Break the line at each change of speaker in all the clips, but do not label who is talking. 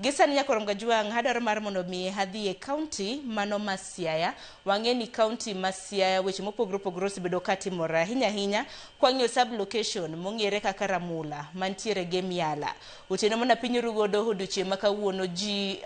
Gi sani Nyakorom Gajwang' adwaro mar mondo mi adhi e kaunti mano ma Siaya. Wang'e ni kaunti ma Siaya weche mopogore opogore osebedo ka timore ahinya ahinya kwang'iyo sub location mong'ere kaka Ramula mantiere Gem Yala. Otieno mana piny oru godo odiochieng' ma kawuono ji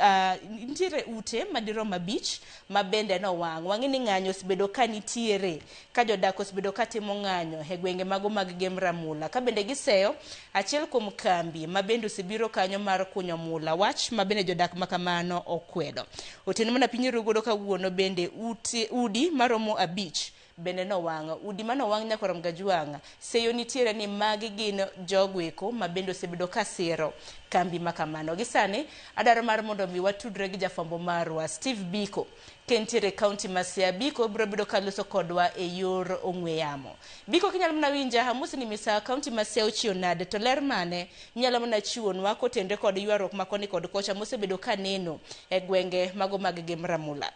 nitiere ute madirom 5 ma bende nowang'. Wang'e ni ng'anyo osebedo ka nitiere ka jodak osebedo ka timo ng'anyo e gwenge mago mag Gem Ramula. Ka bende giseyo achiel kuom kambi ma bende osebiro kanyo mar kunyo mula, wach ma bende jodak ma kamano okwedo. Otieno mana piny oru godo kawuono bende ute, udi maromo 5 bende nowang'. Udi manowang' Nyakorom Gajwang' seyo nitiere ni magi gin jogo eko ma bende osebedo ka siro kambi ma kamano. Gi sani adwaro mar mondo mi watudre gi jafwambo marwa Steve Biko kentiere e kaunti ma Siaya. Biko biro bedo ka loso kodwa e yor ong'we yamo. Biko kinyalo mana winja, amosi ni misa kaunti ma Siaya ochiew nade to ler mane minyalo mana chiwonwa kotenre kod ywaruok ma koni kod kocha mosebedo ka neno e gwenge mago mag Gem Ramula.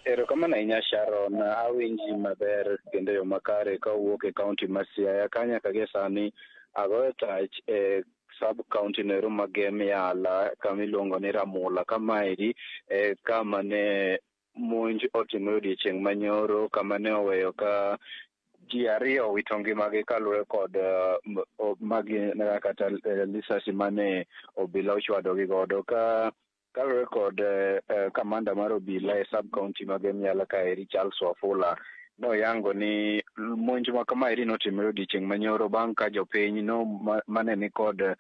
Erokamano ahinya Sharon, awinji maber kendo e yo makare ka owuok e kaunti ma Siaya ka nyaka gie sani agoyo tach e sub county noero ma Gem Yala kama iluongo ni Ramula. Kamaeri e kama ne monj otimore odiechieng' manyoro kama ne oweyo ka ji 2 owito ngimagi kaluwore kod magi kata lisasi mane obila ochwadogi godo. Ka kaluwore kod kamanda mar obila e sub county ma Gem Yala kaeri Charles Wafula noyango ni monj ma kamaeri notimore odiechieng' manyoro bang' ka jopiny no mane ni kod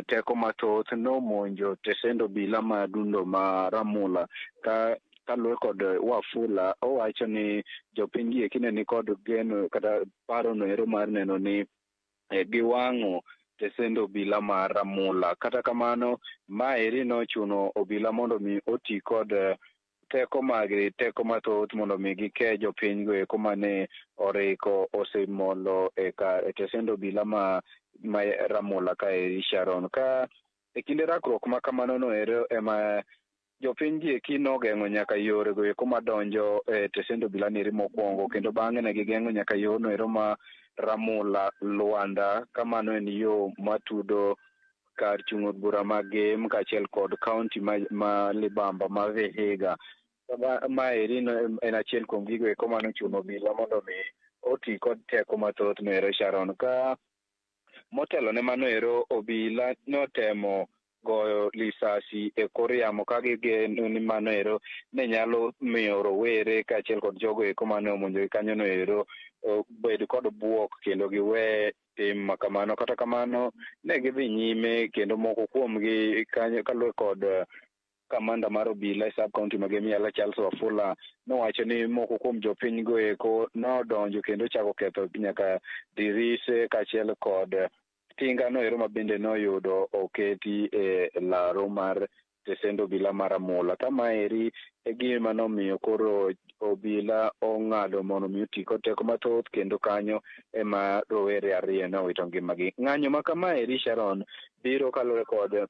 teko mathoth nomonjo tesend obila ma dundo ma Ramula. Ka kaluwore kod Wafula owacho ni jopiny gi eki ne ni kod geno kata paro noero mar neno ni giwang'o tesend obila ma Ramula. Kata kamano maeri nochuno obila mondo mi oti kod teko maggi, teko mathoth mondo mi gike jopiny go eko mane oriko osemolo e kar e tesend obila ma Ramula kaeri Sharon. Ka e kinde rakruok ma kamano no ero ema jopiny gi eki nogeng'o nyaka yore go eko madonjo e tesend obila neri mokwongo, kendo bang'e ne gigeng'o nyaka yorno ero ma Ramula Luanda, ka mano en yo matudo kar chung' od bura ma Gem kaachiel kod kaunti ma Libamba ma Vihiga. Maeri en achiel kuom gigo eko manochuno obila mondo mi oti kod teko mathoth no ero Sharon. Ka motelo ne mano ero obila notemo goyo lisasi e kor yamo ka gigeno ni mano ero ne nyalo miyo rowere kaachiel kod jogo eko mane omonjogi kanyo no ero bed kod buok kendo giwe tim ma kamano. Kata kamano ne gidhi nyime kendo moko kuomgi kanyo kaluwore kod kamanda mar obila e sub county ma Gem Yala Charles Wafula nowacho ni moko kuom jopiny go eko nodonjo kendo chako ketho nyaka dirise kaachiel kod tinga no ero ma bende noyudo oketi e laro mar tesend obila mar Ramula. Ka maeri e gima nomiyo koro obila ong'ado mondo mi oti kod teko mathoth kendo kanyo ema rowere 2 nowito ngimagi. Ng'anyo ma kamaeri Sharon biro kaluwore kod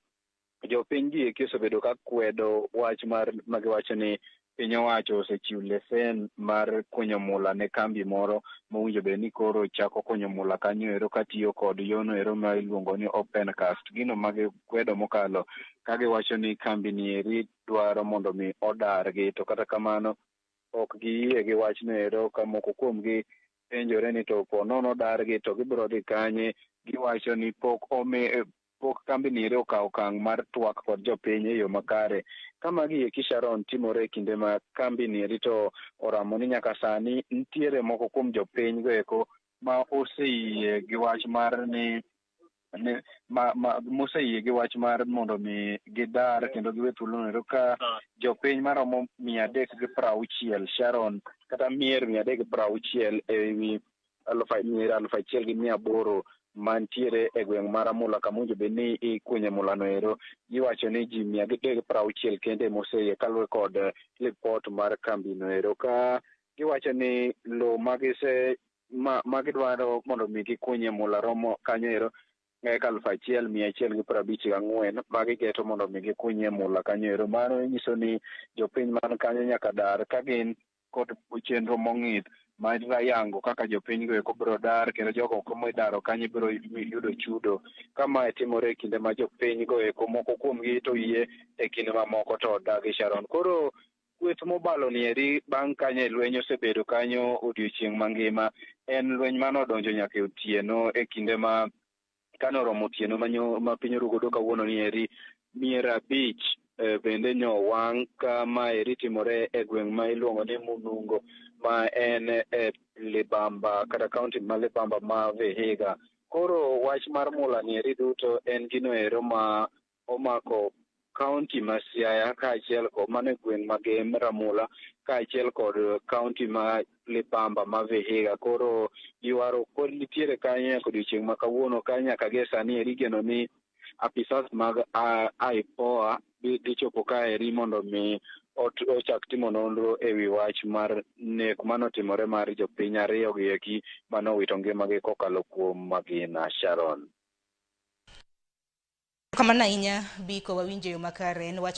jopiny gi eki osebedo ka kwedo wach mar magiwacho ni piny owacho osechiwo lesen mar kunyo mula ne kambi moro mowinjo bed ni koro chako kunyo mula kanyo ero katiyo kod yono ero ma iluongo ni open cast. Gino ma gikwedo mokalo ka giwacho ni kambi ni eri dwaro mondo mi odargi, to kata kamano ok giyie gi wachno ero ka moko kuomgi penjore ni to po nono odargi to gibiro dhi kanye. Giwacho ni pok kambi ni eri okawo okang' mar twak kod jopiny e yo makare. Ka magi eki Sharon timore e kinde ma kambi ni eri to oramo ni nyaka sani nitiere moko kuom jopiny go eko ma oseyie gi wach mar ni moseyie gi wach mar mondo mi gidar kendo giwe thuolono ero ka jopiny maromo 360 Sharon kata mier 360 e wi mier 1800 mantiere e gweng' mar Ramula kama owinjo bed ni ikunye mulano ero. Giwacho ni ji 360 kende moseyie kaluwore kod lipot mar kambino ero. Ka giwacho ni lowo ma gidwaro mondo mi gikunye mula romo kanyo ero eka 1154 ma gigeto mondo mi gikunye mula kanyo ero. Mano nyiso ni jopiny man kanyo nyaka dar ka gin kod chenro mong'ith Ma yango kaka jopiny go eko biro dar kendo jogo eko midaro kanyo biro yudo chudo. Ka mae timore e kinde ma jopiny go eko moko kuomgi to yie e kinde mamoko to odagi Sharon. Koro kweth mobalo ni eri bang' kanyo e lweny osebedo kanyo odiochieng' mangima. En lweny mane odonjo nyaka e otieno e kinde ma kane oromo otieno ma piny oru godo kawuono ni eri mier 5 bende nyowang' ka ma eri timore e gweng' ma iluongo ni Munungo ma en e Libamba kata kaunti ma Libamba ma Vihiga. Koro wach mar mula ni eri duto en gino ero ma omako kaunti ma Siaya kaachiel kod mano e gweng' ma Gem Ramula kaachiel kod kaunti ma Libamba ma Vihiga. Koro ywaruok pod nitiere kanyo nyaka odiochieng' ma kawuono ka nyaka gie sani eri igeno ni apisas mag IPOA dhi chopo kaeri mondo mi ochak timo nonro ewi wach mar nek manotimore mar jopiny 2 gi eki manowito ngimagi kokalo kuom magina. Sharon.
Kamano ahinya Biko, wawinjo yo makare en wach